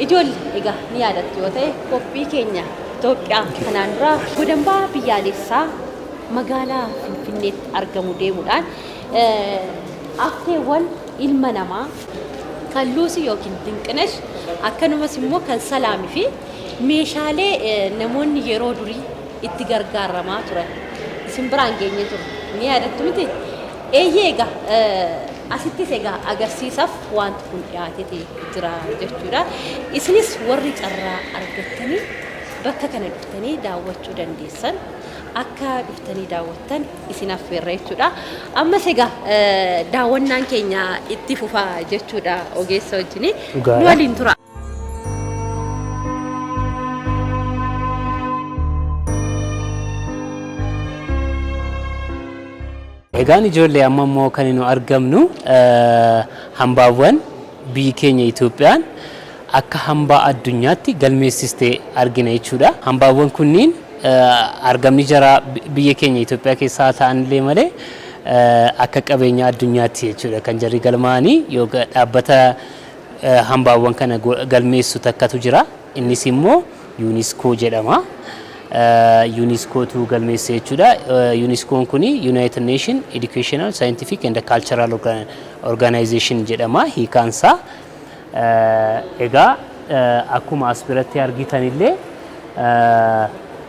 Ijoolli egaa ni yaadattu yoo ta'e qophii keenya Itoophiyaa kanaan dura godambaa biyyaalessaa magaalaa Finfinneetti argamu deemuudhaan hafteewwan ilma namaa kan Luusii yookiin Dinqinesh akkanumas immoo kan Salaamii fi meeshaalee namoonni yeroo durii itti gargaaramaa turan isin biraan geenye turre. Ni yaadattu miti? Eeyyee egaa asittis egaa agarsiisaaf wanti kun dhiyaatee jira jechuudha. Isinis warri carraa argattanii bakka kana dhuftanii daawwachuu dandeessan akka dhuftanii daawwattan isin affeerra jechuudha. Ammas egaa daawwannaan keenya itti fufa jechuudha ogeessa wajjin. Dhugaadha. Nu waliin tura. Egaan ijoollee, amma immoo kan nu argamnu hambaawwan biyyi keenya Itoophiyaan akka hambaa addunyaatti galmeessiste argina jechuudha. Hambaawwan kunniin argamni jaraa biyya keenya Itoophiyaa keessaa ta'anillee malee akka qabeenya addunyaatti jechuudha kan jarri galmaa'anii yookaan dhaabbata hambaawwan kana galmeessu takkatu jira. Innis immoo UNESCO jedhama. UNESCOtu galmeesse jechuudha. UNESCOn kun United Nation Educational, Scientific and Cultural Organization jedhama hiikaansaa. Egaa akkuma as biratti argitanillee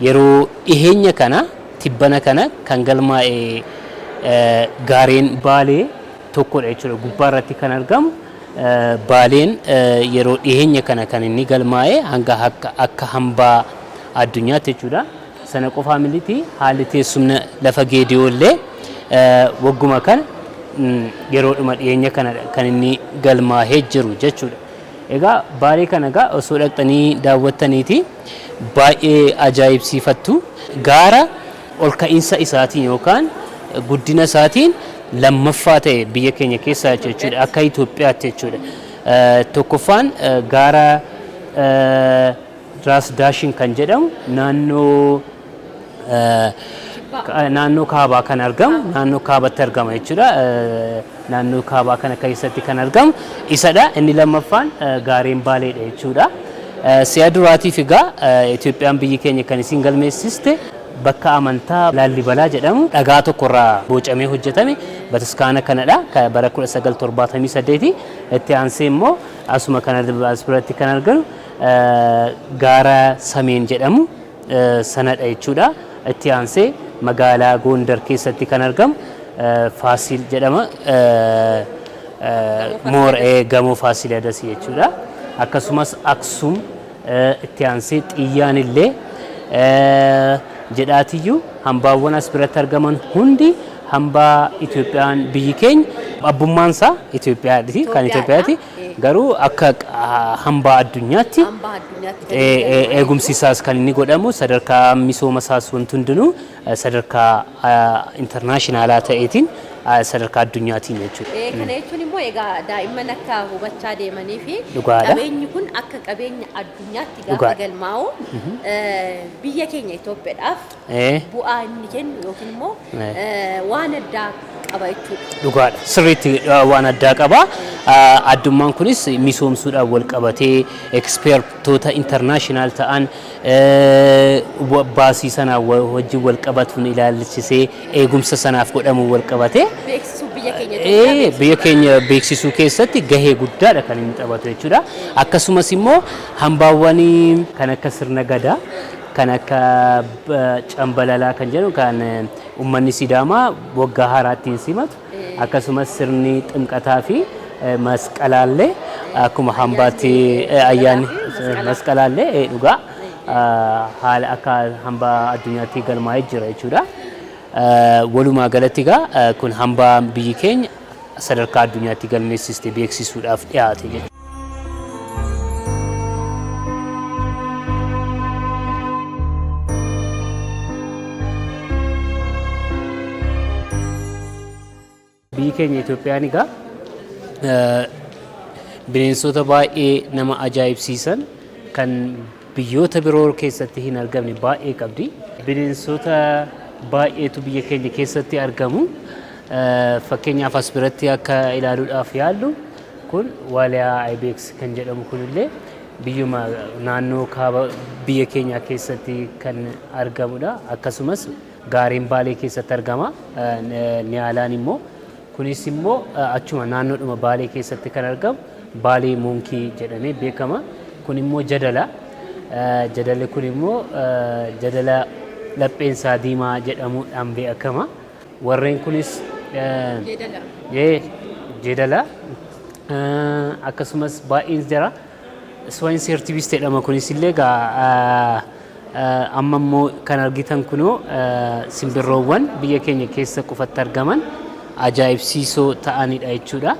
yeroo dhiheenya kana, tibbana kana kan galmaa'e gaareen Baalee tokkodha jechuudha. Gubbaa irratti kan argamu Baaleen yeroo dhiheenya kana kan inni galmaa'e hanga akka hambaa addunyaatti jechuudha. Sana qofaa miti, haalli teessumna lafa Geediyoo illee wagguma kana, yeroodhuma dhiyeenya kana kan inni galmaahee jiru jechuudha. Egaa Baalee kana egaa osoo dhaqxanii daawwattaniiti baay'ee ajaa'ibsiifattu. Gaara ol ka'iinsa isaatiin yookaan guddina isaatiin lammaffaa ta'e biyya keenya keessaa jechuudha, akka Itoophiyaatti jechuudha. Tokkoffaan gaara Raas Daashin kan jedhamu naannoo kaabaa kan argamu, naannoo kaabatti argama jechuudha. Naannoo kaabaa kana keessatti kan argamu isadha. Inni lammaffaan gaareen Baaleedha jechuudha. Si'a duraatiif egaa Itoophiyaan, biyyi keenya, kan isin galmeessiste bakka amantaa Laallibalaa jedhamu dhagaa tokkorraa bocamee hojjetame bataskaana kanadha. Bara 1978 itti aansee immoo asuma kana as biratti kan argamu gaara Sameen jedhamu sanadha jechuudha. Itti aansee magaalaa Gondar keessatti kan argamu Faasiil jedhama. Moor'ee gamoo Faasiladasi jechuudha. Akkasumas Aksum, itti aansee Xiyyaan illee jedhaatiyyuu hambaawwan as biratti argaman hundi hambaa Itoophiyaan, biyyi keenya, abbummaan isaa Itoophiyaati, kan Itoophiyaati, garuu akka hambaa addunyaatti eegumsi isaas kan inni godhamu, sadarkaa misooma isaas wanti hundinuu sadarkaa internationalaa ta'eetiin, sadarkaa addunyaatiin jechuudha. Kana jechuun immoo egaa daa'imman akka hubachaa deemanii fi qabeenyi kun akka qabeenya addunyaatti gaafa galmaa'u biyya keenya Itoophiyaadhaaf bu'aa inni kennu yookiin immoo waan addaa qaba jechuudha. Dhugaadha. Sirriitti waan addaa qaba. Addummaan kunis misoomsuudhaan wal qabatee expertoota international ta'an baasii sanaa wajjin wal qabatuun ilaalchisee, eegumsa sanaaf godhamu wal qabatee beeksisuu biyya keenya Itoophiyaa biyya keenya beeksisuu keessatti gahee guddaadha kan inni taphatu jechuudha. Akkasumas immoo hambaawwan kan akka sirna gadaa, kan akka cambalalaa kan jedhu, kan uummanni Sidaamaa waggaa haaraa ittiin simatu, akkasumas sirni ximqataa fi masqalaallee akkuma hambaatti, ayyaanni masqalaallee dhugaa haala akka hambaa addunyaatti galmaa'ee jira jechuudha. Walumaa galatti egaa kun hambaa biyyi keenya sadarkaa addunyaatti galmeessiste beeksisuudhaaf dhiyaate jechuudha. Biyyi keenya Itoophiyaan egaa bineensota baay'ee nama ajaa'ibsiisan kan biyyoota biroo keessatti hin argamne baay'ee qabdi. Bineensota baay'eetu biyya keenya keessatti argamu. Fakkeenyaaf as biratti akka ilaaluudhaaf yaallu kun Waaliyaa Ibex kan jedhamu kunillee Biyyuma naannoo kaaba biyya keenyaa keessatti kan argamudha. Akkasumas gaarreen Baalee keessatti argama. Niyaalaan immoo kunis immoo achuma naannoodhuma Baalee keessatti kan argamu Baalee Monkey jedhamee beekama. Kun immoo jadala. Jadalli kun immoo jadala lapheensaa diimaa jedhamuudhaan beekama. Warreen kunis jeedala. Akkasumas baay'een jira. Swayne's hartebeest jedhama kunis illee egaa. Amma immoo kan argitan kunoo simbirroowwan biyya keenya keessa qofatti argaman ajaa'ibsiisoo ta'anidha jechuudha.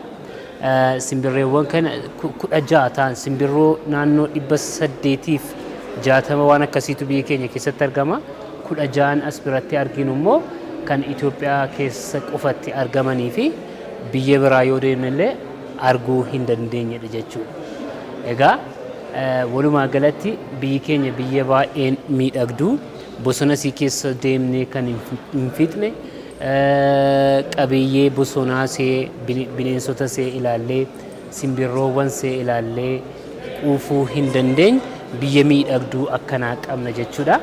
Simbirreewwan kana 16 ta'an, simbirroo naannoo 860 waan akkasiitu biyya keenya keessatti argama. 16n as biratti arginu immoo kan Itoophiyaa keessa qofatti argamanii fi biyya biraa yoo deemne illee arguu hin dandeenyedha jechuudha. Egaa walumaa galatti biyyi keenya biyya baay'een miidhagduu, bosona isii keessa deemnee kan hin fixne, qabiyyee bosonaa see, bineensota see ilaallee, simbirroowwan see ilaallee quufuu hin dandeenye biyya miidhagduu akkanaa qabna jechuudha.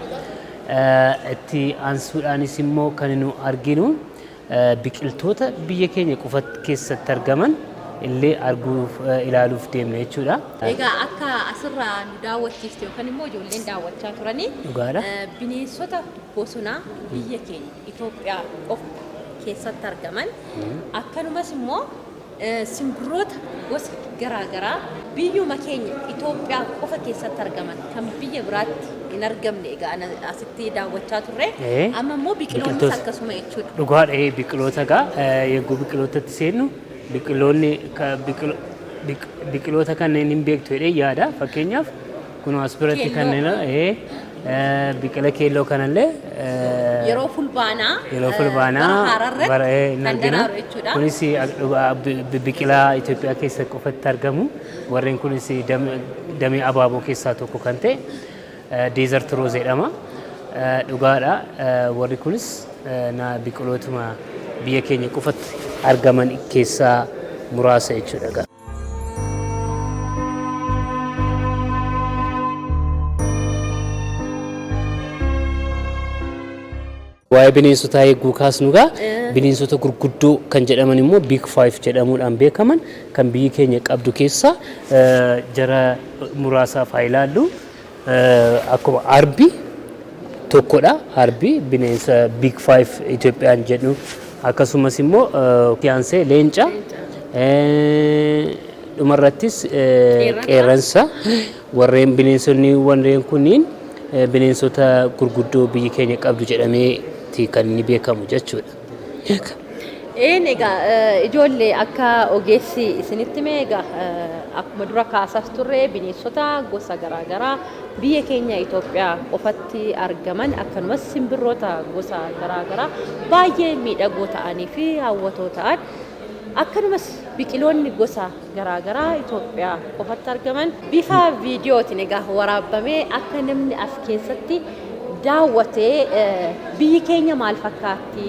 Itti aansuudhaanis immoo kan nu arginu biqiltoota biyya keenya qofa keessatti argaman illee arguuf, ilaaluuf deemna jechuudha. Egaa akka asirraa nu daawwachiifte yookaan immoo ijoolleen daawwachaa turanii Dhugaadha. bineensota bosonaa biyya keenya Itoophiyaa qofa keessatti argaman, akkanumas immoo simbirroota gosa garaagaraa biyyuma keenya Itoophiyaa qofa keessatti argaman kan biyya biraatti hin argamne egaa asitti daawwachaa turre. Amma immoo biqiloonnis akkasuma jechuudha. Dhugaadha, biqiloota egaa yeroo biqilootatti seennu biqiloonni biqiloota kanneen hin beektu jedhee yaada. Fakkeenyaaf kun as biratti kanneen biqila keelloo kanallee yeroo fulbaanaa yeroo fulbaanaa bara hin argina. Kunis biqilaa Itoophiyaa keessa qofatti argamu. Warreen kunis damee abaaboo keessaa tokko kan ta'e desert rose jedhama. Dhugaadha. Warri kunis biqilootuma biyya keenya qofatti argaman keessaa muraasa jechuudha. Waa'ee bineensotaa eeguu kaasnu egaa bineensota gurguddoo kan jedhaman immoo Big Five jedhamuudhaan beekaman kan biyyi keenya qabdu keessaa jara muraasaaf haa ilaallu. Akkuma arbi tokkodha. Arbi bineensa Big Five Itoophiyaan jedhu, akkasumas immoo aansee leenca, dhumarrattis qeerransa. Warreen bineensonni warreen kunniin bineensota gurguddoo biyyi keenya qabdu jedhameeti kan inni beekamu jechuudha. Een, egaa ijoollee, akka ogeessi isinitti hime, egaa akkuma dura kaasaas turre bineensota gosa garaagaraa biyya keenya Itoophiyaa qofatti argaman, akkanumas simbirroota gosa garaagaraa baay'ee miidhagoo ta'anii fi hawwatoo ta'an, akkanumas biqiloonni gosa garaagaraa Itoophiyaa qofatti argaman bifa viidiyootiin egaa waraabamee akka namni as keessatti daawwatee biyyi keenya maal fakkaatti,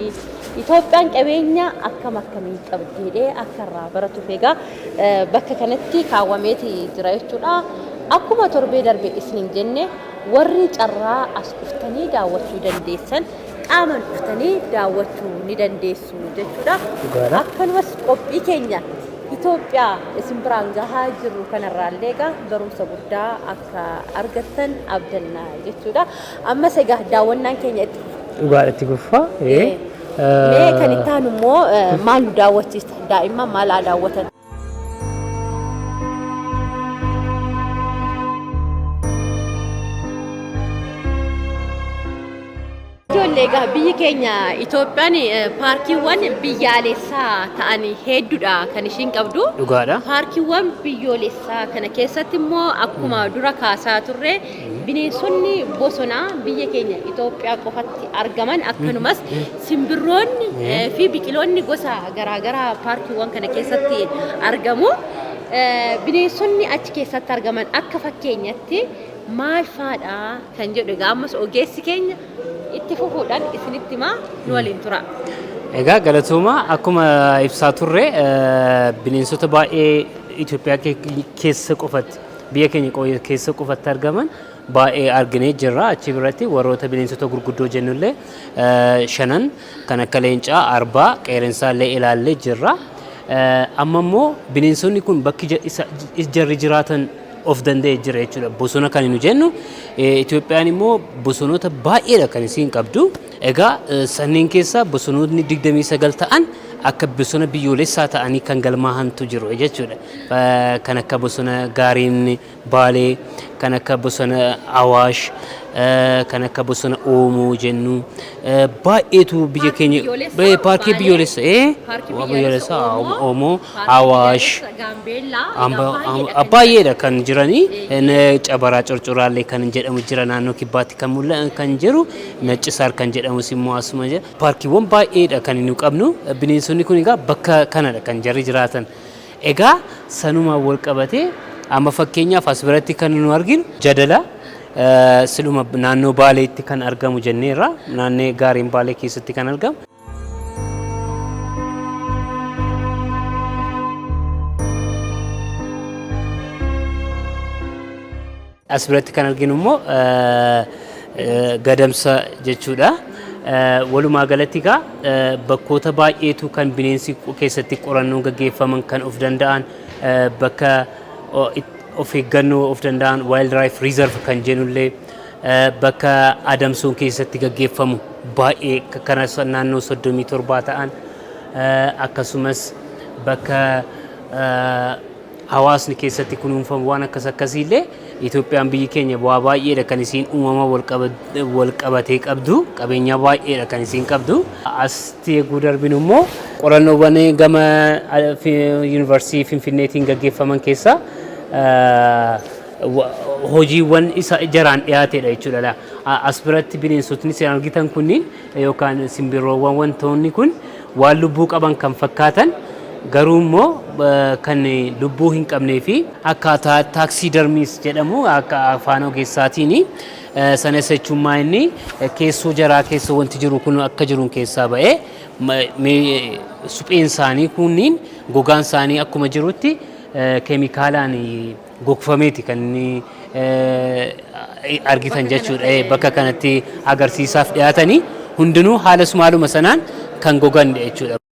Itoophiyaan qabeenya akkam akkamii qabdi jedhee akka irraa baratuuf egaa bakka kanatti kaawwameeti jira jechuudha. Akkuma torbee darbe isiniin jenne, warri carraa as dhuftanii daawwachuu dandeessan qaamaan dhuftanii daawwachuu ni dandeessu jechuudha. Akkanumas qophii keenya Itoophiyaa isin biraan gahaa jirru kanarraallee egaa barumsa guddaa akka argattan abdanna jechuudha. Ammas egaa daawwannaan keenya itti fufa. Dhugaadha, itti fufaa. Mee kan itti aanu immoo maal nu daawwachiista? Daa'imman maal haa daawwatan? Ijoollee, egaa biyyi keenya Itoophiyaan paarkiiwwan biyyaalessaa ta'an hedduudha kan ishiin qabdu. Dhugaadha. Paarkiiwwan biyyoolessaa kana keessatti immoo akkuma dura kaasaa turre bineensonni bosonaa biyya keenya Itoophiyaa qofatti argaman, akkanumas simbirroonni fi biqiloonni gosa garaagaraa paarkiiwwan kana keessatti argamu. Bineensonni achi keessatti argaman akka fakkeenyatti maal faadha kan jedhu egaa ammas ogeessi keenya itti fufuudhaan isinitti himaa, nu waliin tura. Egaa galatooma. Akkuma ibsaa turre bineensota baay'ee Itoophiyaa keessa qofatti biyya keenya keessa qofatti argaman baay'ee arginee jirra. Achi biratti warroota bineensota gurguddoo jennullee shanan kan akka leencaa, arbaa, qeerrensaallee ilaallee jirra. Amma immoo bineensonni kun bakki jarri jiraatan of danda'e jira jechuudha. Bosona kan nu jennu Itoophiyaan immoo bosonoota baay'eedha kan isiin qabdu. Egaa sanneen keessaa bosonootni 29 ta'an akka bosona biyyoolessaa ta'anii kan galmaahantu jiru jechuudha. Kan akka bosona Gaarreen Baalee, kan akka bosona Awaash, kan akka bosona Oomoo jennu baay'eetu biyya keenya paarkii biyyoolessaa biyyoolessaa Oomoo, Awaash, baay'eedha kan jiranii. Cabaraa Corcoraallee kan jedhamu jira, naannoo kibbaatti kan mul'atu kan jiru, Naccisaar kan jedhamus immoo asuma jira. Paarkiiwwan baay'eedha kan nu qabnu. Bineensonni kun egaa bakka kanadha kan jarri jiraatan. Egaa sanumaan wal qabatee amma fakkeenyaaf as biratti kan nu arginu jadala siluma naannoo Baaleetti kan argamu jenneerra, naannoo Gaarreen Baalee keessatti kan argamu. As biratti kan arginu immoo gadamsa jechuudha. Walumaa galatti egaa bakkoota baay'eetu kan bineensi keessatti qorannoon gaggeeffaman kan of danda'an, bakka of eeggannoo of danda'an, wild life reserve kan jennullee, bakka adamsuun keessatti gaggeeffamu baay'ee kana naannoo 37 ta'an, akkasumas bakka hawaasni keessatti kunuunfamu waan akkas akkasiillee. Itoophiyaan biyyi keenya bu'aa baay'eedha kan isiin uumama wal qabatee qabdu, qabeenya baay'eedha kan isiin qabdu. Asitti eeguu darbinu immoo qorannoowwan gama yuunivarsiitii Finfinneetiin gaggeeffaman keessaa hojiiwwan isa jaraan dhiyaatedha jechuudha. As biratti bineensotni isin argitan kunniin yookaan simbirroowwan, wantoonni kun waan lubbuu qaban kan fakkaatan garuu immoo kan lubbuu hin qabnee fi akkaataa taxidermies jedhamu akka afaan ogeessaatiin sanas jechuun inni keessoo jaraa keessa wanti jiru kun akka jiruun keessaa ba'ee, supheen isaanii kunniin, gogaan isaanii akkuma jirutti keemikaalaan gogfameeti kan inni argitan jechuudha. Bakka kanatti agarsiisaaf dhiyaatanii hundinuu haala sumaaluma sanaan kan gogan jechuudha.